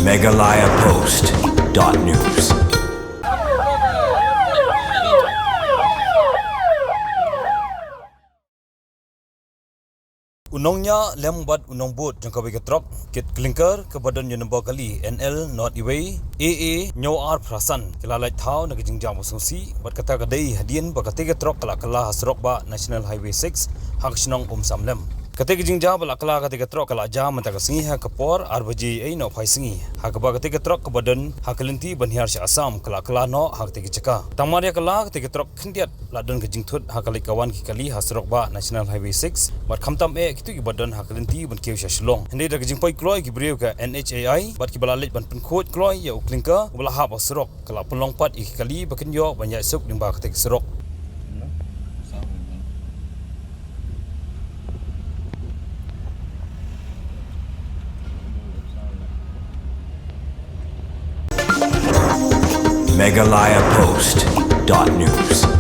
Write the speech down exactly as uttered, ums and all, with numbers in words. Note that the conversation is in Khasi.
Meghalaya Post dot news. U nongñiah lem bad u nongbud jong kawei ka trok kit klinker kaba don ïa u nombor kali N L nod iwei A A hynñiew ar phra san ki la lait thaw na ka jingjia ba sngewsih, bad kata ka dei hadien ba katei ka trok ka la kylla ha surok bah National Highway six ha ka shnong Umsawlem. Katei ka jingjia ba la kylla katei ka trok ka la jia mynta ka sngi ha ka por ar baje ei nohphai sngi, ha kaba katei ka trok kaba don ha ka lynti ban hiar sha Assam ka la kylla noh ha katei ka jaka. Tang mar ïa kylla katei ka trok khyndiat la don ka jingthut ha ka leit ka wan ki kali ha surok bah National Highway six, bad khamtam eh kito kiba don ha ka lynti ban kiew sha Shillong. Hynrei da ka jingpoi kloi ki briew ka N H A I bad kiba la leit ban pynkhuid kloi ïa u klinker uba la hap ha surok, ka la pynlong pat ïa ki kali ba kin ïoh ban ïaid suk lyngba katei ka surok. Meghalaya Post dot news.